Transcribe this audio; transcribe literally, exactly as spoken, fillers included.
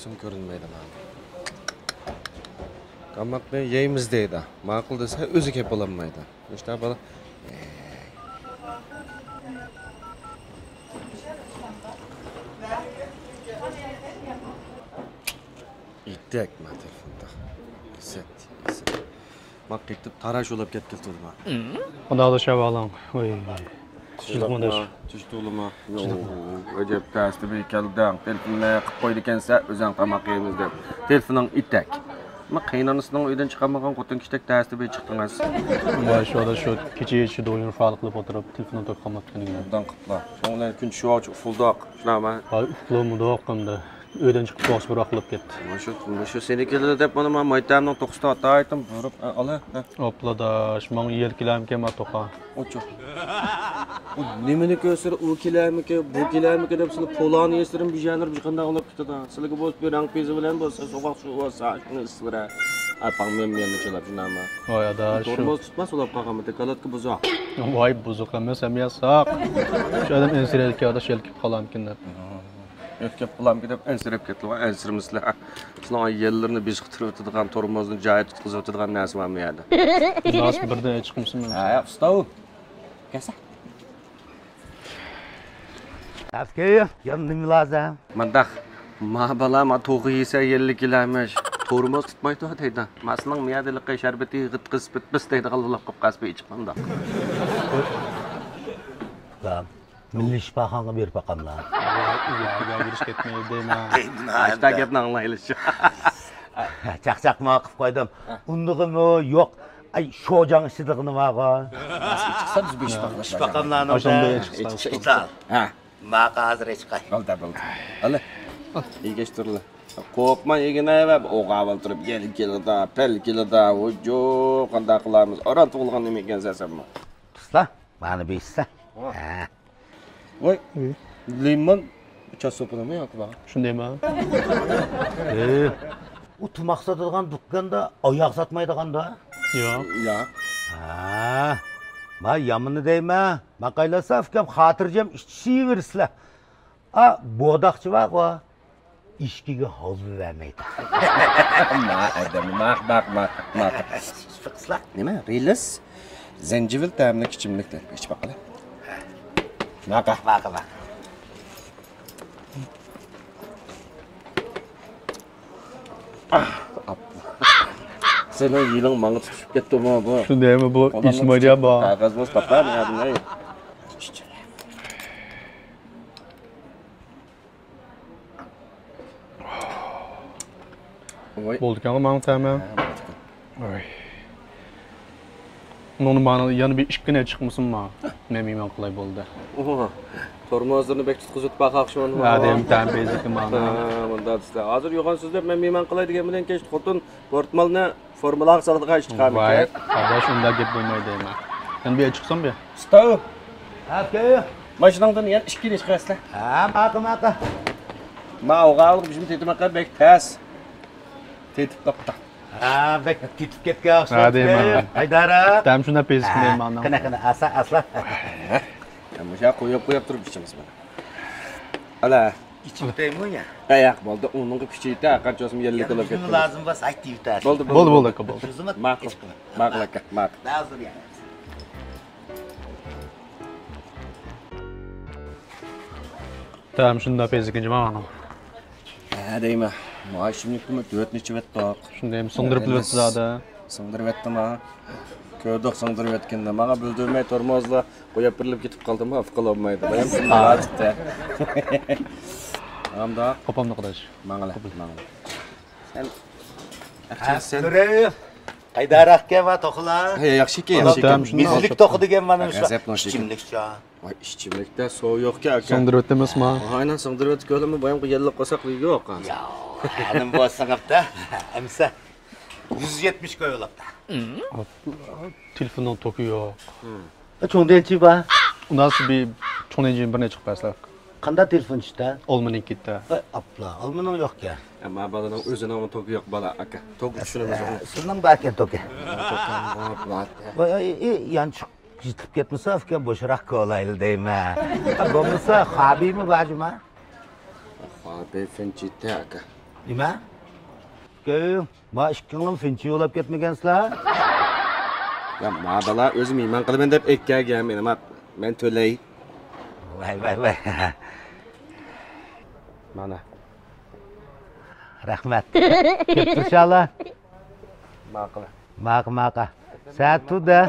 كۆرۈنمەيدۇ ماڭا. تاماقنى يەيمىز دەيدۇ. ماقۇل دېسە، ئۆزى كەپ بولالمايدۇ. مۇشۇنداق بالا. يېتەك ما تېلېفوندا. يېسەت، يېسەت. ما قېتىپ تاراش بولاپ كەتكىلى تۇردى ما. قانداق ئەھۋالىڭ؟ ۋاي. تۇشتۇڭلۇما؟ تۇشتۇڭلۇما؟ يوق. ئەجەب تەستە بىر كەلدىڭ. تېلېفوننى قىپ قويىدىكەنسەن، ئۆزۈڭ تاماق يەيمىز دەپ. تېلېفونۇڭ ئېتەك. ما قېيىنئانىسىنىڭ ئۆيدىن چىقارمىغان خوتۇن كىشىدەك تەستە بىر چىقتىڭىز. ۋاي، شۇ ئادا شۇ كېچە يېتىشى دويۇن فال قىلىپ ئولتۇرۇپ، تېلېفوننى تۇتۇپ قالماپتىكەن. ئوبدان قىپلا. شۇنىڭ بىلەن كۈن چۈشۈۋالغۇچە ئۇخلىدۇق. شۇنداقمۇ؟ ۋاي، ئۇخلىمىدۇق ئەمدى. ئۆيدىن چىقىپ توغرىسى بىر ۋاقىت بولۇپ كەتتى. مۇشۇ، مۇشۇ سېنىڭكىلىرى دەپ مانا مايتەمنىڭ توققۇزدا ئاتايتىم بۇرۇپ، ئە، ئالا، ھە. ئاپلا داش، ماڭا يەل كېلەمكەن ما توقا. ئوچۇ. بۇ نېمىنى كۆرسىلە، ئۇ كېلەمىكى، بۇ كېلەمىكى دەپ سىلى پولانى يېسىرىم بىژەنلىرى بىژقانداق بولۇپ كېتىدۇ. سىلىگە بولسا بىر رەڭ پېزى بىلەن بولسا سوغۇق سۇ بولسا شۇنى ئىسسىرە. ئاپاڭ مېنىڭ يەننى چىلاپ شۇنداقمۇ؟ ۋاي ئادا، شۇ. تورمۇز تۇتماس ئۇلاپ قالغانمىدى، كالاتكا بۇزۇق. ۋاي بۇزۇق ئەمەس، ئەمەس ساق. شۇ ئادەم ئەنسىرەيدىكەن ئادا، شۇ يەل كېلىپ قالامكىن دەپ. ئۆتكەپ قالامكى دەپ ئەنسىرەپ كەتتىم، ئەنسىرىمىسىلەر. سىلەر يەللىرىنى بېسىقتۇرۇۋېتىدىغان، تورمۇزنى جايىدا تۇتقۇزۇۋېتىدىغان نەرسە بارمۇ يەردە؟ مۇناسىپ بىردىن چىقمىسىمۇ؟ ھە، ئۇستا ئۇ. كەلسە. ئەسكەي، يەنە نېمە لازىم؟ مانداق، ما بالا، ما توغا يېسە يەللىك يېلەرمىش. تورمۇز تۇتمايدۇ دەيدۇ. ما سىلەڭ مىيەدە ھېلىقى شەربىتى غىت قىس پىت پىس دەيدىغان لولاپ قاپقاس بىر ئىچىپ مانداق. ئۇكام. مىللىي شىپاخانىغا بېرىپ باقاملا. ئۇياققا بېرىش كەتمەيدۇ دەيمەن. ئاشتا گەپنى ئاڭلايلىچۇ. چاقچاقمۇ قىپ قويدۇم. ئۇندىغىمۇ يوق. ئاي، شوجاڭ ئىچىدىغىنى بارغۇ. چىقسا بىز بېشىپ باقىمىز. ئاشۇنداق ئىچىپ باقىمىز. ھە. ماقا ھازىر چىقاي. بولدى، بولدى. ئالە. يېگەشتۈرلە. قورقما يېگىنە ۋە ئوغاۋ ئولتۇرۇپ يەل كېلىدا، پەل كېلىدا، ۋۇجۇ، قانداق قىلارمىز؟ ئاران تۇغۇلغان نېمە ئىكەنسەن سەنمۇ؟ ئۇستا، مانا بىسسە. ھە. ۋاي، لىمون چاچ سوپىنىمۇ ياكى بار؟ شۇندايمۇ؟ ئۇ تۇماق ساتىدىغان دۇكاندا ئاياغ ساتمايدىغاندا؟ ياق. ياق. ھە. ما يامىنى دەيمەن. ماقايلاسا ئۇكام خاتىرجەم ئىچىشىۋېرىسىلەر. ئا، بوداقچى بارغۇ. ئىچكىگە ھالۋا بەرمەيدۇ. ما ئادەم، ما، ما، ما، ما. قىسلاق. نېمە؟ رېلىس، زەنجىۋىل تەملىك ئىچىملىك دەپ ئىچىپ باققىلى. ماقا. ماقا، ماقا. سېنىڭ يېلىڭ ماڭا تۇتۇشۇپ كەتتىمۇ بۇ؟ شۇندايمۇ بۇ؟ ئىسمايلى بار. قەغەز بولسا تاپار، نەدىن، ئەي؟ ۋاي. بولدىكەنغۇ ماڭا تەمە. ھە، بولدىكەن. ۋاي. ئۇنىڭدىن مانا يەنە بىر ئىككىنى چىقمىسۇنما. مەن مېھمان قىلاي بولدى. ئوھو. تورمۇزلىرىنى بەك تۇتقۇزۇپ باقاقشىمەن. ھە، دېمە تەمە بېزىكى مانا. ھە، مۇنداق دېسىلە. ھازىر يوغان سۆزلەپ مەن مېھمان قىلاي دېگەن بىلەن كەچتە خوتۇن پورتمالنى فورمىلاغا سالىدىغان ئىش چىقارمىكەن؟ ۋاي، ئاداش، ئۇنداق گەپ بولمايدۇ دەيمەن. يەنە بىر چىقسام بىر. ستوپ! ئاكا! ماشىناڭدىن يەنە ئىككىنى چىقىرىسىلەر. ھە، ماقۇل، ماقۇل. ما ئوغاۋلىق بىزمۇ تېتىماققا بەك تەس. تېتىپ باقتا. ھە، بەك تېتىپ كەتكەن ئوخشايدۇ. ھە، دەيمەن. ھەيدەرە. تەم شۇنداق پېزىك دەيمەن. قېنى، قېنى، ئاسا، ئاسلا. مۇشۇ قويۇپ، قويۇپ تۇرۇپ ئىچىمىز بۇنى. ئالا. ئىچىپ ئۆتەيمۇ يا؟ ھە، ياق، بولدى. ئۇنىڭغا كۈچى يەتتى، ئاقان چوسۇم يەللىك بولۇپ كەتتى. لازىم بولسا ئېيتىۋېتەرسىز. بولدى، بولدى، بولدى، بولدى، ئاكا، بولدى. ماقۇل. ماقۇل، ئاكا، ماقۇل. ھازىر يا. تەم شۇنداق پېزىكىنچە ماڭا. ھە دەيمەن. مانا ئىچىملىكنىمۇ تۆتنى ئىچىۋەتتۇق. شۇندايمۇ سىڭدۈرۈپ بىلىۋەتتى زادى. سىڭدۈرۈۋەتتىما؟ كۆردۇق سىڭدۈرۈۋەتكىنىنى. ماڭا بىلدۈرمەي تورمۇزلا قويۇپ بېرىلىپ كېتىپ قالدىمۇ، ئاپا قىلالمايدۇ. بايام شۇنداق ھاجەتتە. ئامدا. قوپامدۇ قارداش. ماڭىلا، ماڭىلا. سەن. ھە، سەن. قايداراقكەن ۋە توخۇلار؟ ھە، ياخشىكەن، ياخشىكەن. مېزىلىك توخۇ دېگەن مانا شۇ. غەزەپ نوشىكەن. ئىچىملىكچە. ۋاي، ئىچىملىكتە سۇ يوقكەن، ئاكا. سىڭدۈرۈۋەتتىمىزما؟ ئاينەن سىڭدۈرۈۋەتتى، كۆرلىمۇ بايامقى يەللىك قورساقلىرى يوق. يا، ئەنە بولسىڭىپتا. ئەمسە يۈز يەتمىش كوي بولاپتا. تېلېفوننىڭ توكى يوق. چوڭ دەنچى بار. ئۇناسى بىر چوڭ دەنچى بىرنى چىقىپ بەرسە. قانداق تېلېفون ئىشتا؟ ئالمىنىڭكى ئىدى. ئاپلا، ئالمىنىڭ يوقكەن. ئەمما بالىنىڭ ئۆزىنىڭ توكى يوق، بالا، ئاكا. توك چۈشىنىمىز. سىزنىڭ باركەن توكى. ۋاي، ئاي، ئاي، يانچۇق يېتىلىپ كەتمىسە، ئۇكام، بوشراق كولايلى دەيمەن. بولمىسا، خابىيمۇ بار جۇما؟ خابىي فىنچىتە، ئاكا. نېمە؟ كۆيۈڭ، ما ئىككىڭلىمۇ سىنچى يولاپ كەتمىگەنسىلەر؟ يا، ما بالا ئۆزى مېھمان قىلىمەن دەپ ئەكەلگەن، مېنى ما، مەن تۆلەي. ۋاي، ۋاي، ۋاي. مانا. رەھمەت. كۆپ تۇرۇشالا. ماقۇل. ماقۇل، ماقۇل. سەت تۇردە.